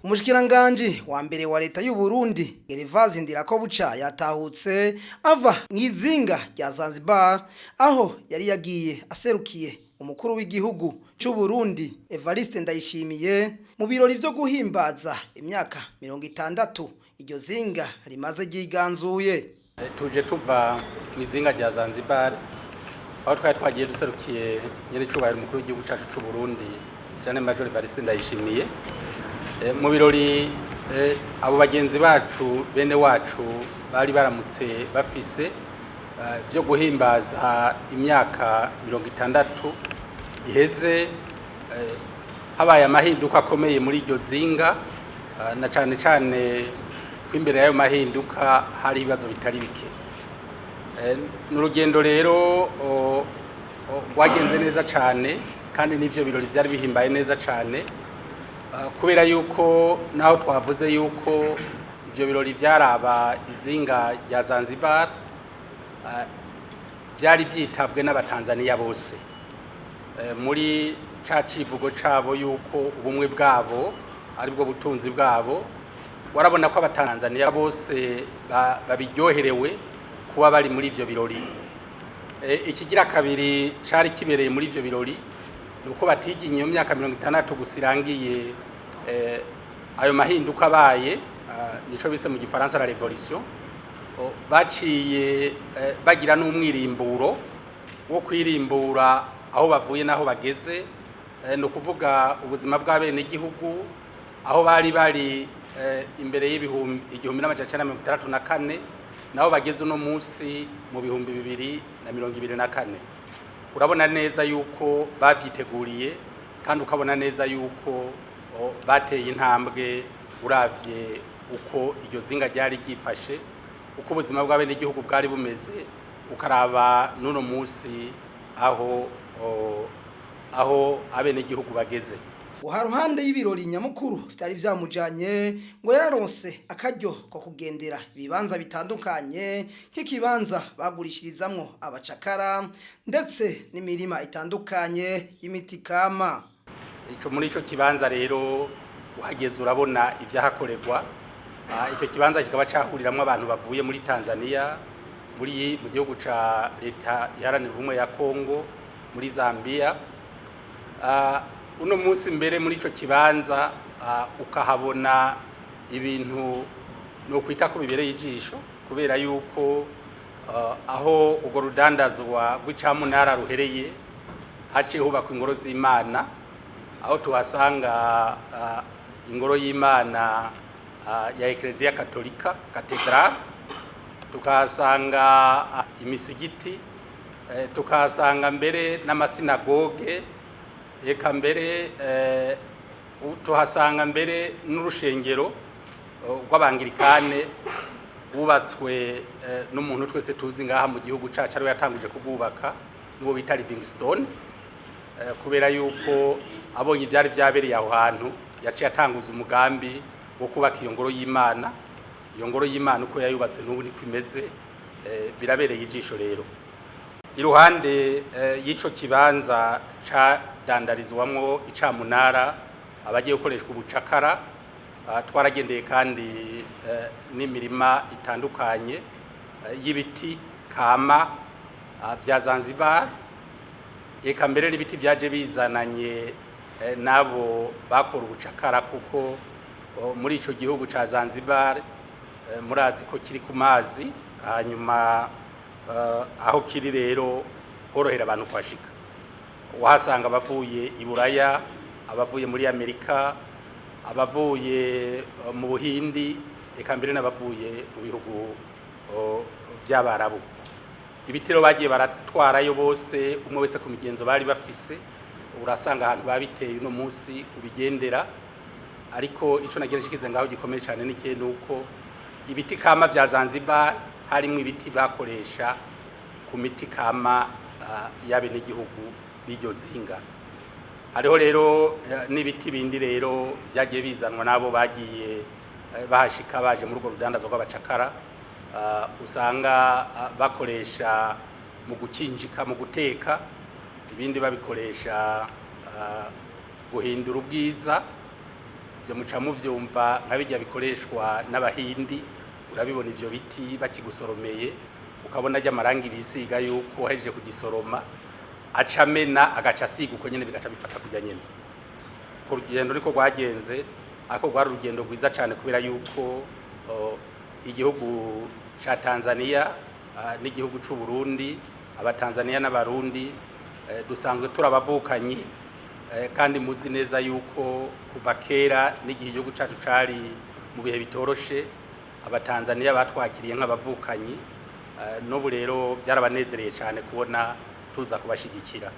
Umushikiranganji wa mbere wa leta y'u Burundi, Gervase Ndirakobuca, yatahutse ava mw'izinga rya Zanzibar, aho yari yagiye aserukiye umukuru w'igihugu c'u Burundi, Evariste Ndayishimiye, mu birori vyo guhimbaza imyaka 60 iryo zinga rimaze ryiganzuye. Tuje tuva mu izinga rya Zanzibar, aho twari twagiye duserukiye nyiricubahiro umukuru w'igihugu cyacu c'u Burundi, Jeanne Major Evariste Ndayishimiye, mu birori abo bagenzi bacu, bene wacu, bari baramutse bafise vyo guhimbaza imyaka 60 iheze habaye amahinduka akomeye muri iryo zinga, na cane cane ko imbere y'ayo mahinduka hari ibibazo bitari bike. Ni urugendo rero rwagenze neza cyane, kandi n'ivyo birori byari bihimbaye neza cyane, kubera yuko naho twavuze yuko ivyo birori vyaraba izinga rya Zanzibar, vyari vyitabwe n'Abatanzaniya bose, muri ca civugo cabo yuko ubumwe bwabo aribwo butunzi bwabo. Warabona ko Abatanzaniya bose babiryoherewe kuba bari muri ivyo birori. Ikigira kabiri cari kibereye muri ivyo birori ni uko batiginye iyo myaka 60 gusa irangiye, ayo mahinduka abaye, nico bise mu Gifaransa la révolution. Baciye bagira n'umwirimburo wo kwirimbura aho bavuye n'aho bageze, ni ukuvuga ubuzima bw'abenegihugu aho bari bari imbere y'ibihumbi 1964 naho bageze uno munsi mu 2024. Urabona neza yuko bavyiteguriye, kandi ukabona neza yuko bateye intambwe uravye uko iryo zinga ryari ryifashe, uko ubuzima bw'abenegihugu bwari bumeze, ukaraba n'uno munsi aho abenegihugu bageze. Ngo ruhande y'ibirori nyamukuru vyari vyamujanye, ngo yararonse akaryo ko kugendera ibibanza bitandukanye, nk'ikibanza bagurishirizamwo abacakara, ndetse n'imirima itandukanye y'imiti kama. Ico muri ico kibanza rero, uhageze urabona ivyahakorerwa. Ico kibanza kikaba cahuriramwo abantu bavuye muri Tanzania, muri mu gihugu ca Leta Iharanira Ubumwe ya Kongo, muri Zambia. Uno munsi mbere muri ico kibanza ukahabona ibintu no kwita ko bibereye ijisho, kubera yuko aho urwo rudandazwa rw'icamunara ruhereye haciye hubakwa ingoro z'Imana, aho tuhasanga ingoro y'Imana ya Eklezia Katolika, katedrale, tukahasanga imisigiti, tukahasanga mbere n'amasinagoge, eka mbere tuhasanga mbere n'urushengero rw'Abangirikane wubatswe n'umuntu twese tuzi ngaha mu gihugu cacu, ariwe yatanguje kubwubaka, n'uwo bita Livingstone, kubera yuko abonye ivyari vyabereye aho hantu yaciye atanguza umugambi wo kubaka iyo ngoro y'Imana. Iyo ngoro y'Imana uko yayubatse n'ubu niko imeze, birabereye ijisho. Rero iruhande y'ico kibanza cadandarizwamwo icamunara abagiye gukoreshwa ubucakara, twaragendeye kandi n'imirima itandukanye y'ibiti kama vya Zanzibar, eka mbere n'ibiti vyaje bizananye n'abo bakora ubucakara, kuko muri ico gihugu ca Zanzibar, murazi ko kiri ku mazi, hanyuma aho kiri rero horohera abantu kuhashika. Wahasanga abavuye i Buraya, abavuye muri Amerika, abavuye mu Buhindi, eka mbere n'abavuye mu bihugu vy'Abarabu. Ibitiro bagiye baratwarayo bose, umwe wese ku migenzo bari bafise, urasanga ahantu babiteye uno munsi ubigendera. Ariko ico nagira nshikize ngaho gikomeye cyane ni ikihe? Nuko ibiti kama vya Zanzibar harimo ibiti bakoresha ku miti kama y'abenegihugu b'iryo zinga. Hariho rero n'ibiti bindi rero vyagiye bizanwa n'abo bagiye bahashika baje muri urwo rudandazo rw'abacakara, usanga bakoresha mu gukinjika, mu guteka, ibindi babikoresha guhindura ubwiza. Ibyo Ivyo muca muvyumva nka bijya bikoreshwa n'Abahindi. Urabibona ivyo biti bakigusoromeye, ukabona ajya amarangi bisiga, yuko wahejeje kugisoroma acamena, agaca asiga uko nyene, bigaca bifata kujya nyene. Urwo rugendo niko rwagenze, ariko rwari urugendo rwiza cyane, kubera yuko igihugu ca Tanzania n'igihugu c'u Burundi, Abatanzania n'Abarundi dusanzwe turabavukanyi, kandi muzi neza yuko kuva kera n'igihe igihugu cacu cari mu bihe bitoroshe, Abatanzania batwakiriye nk'abavukanyi. N'ubu rero byarabanezereye cyane kubona tuza kubashigikira.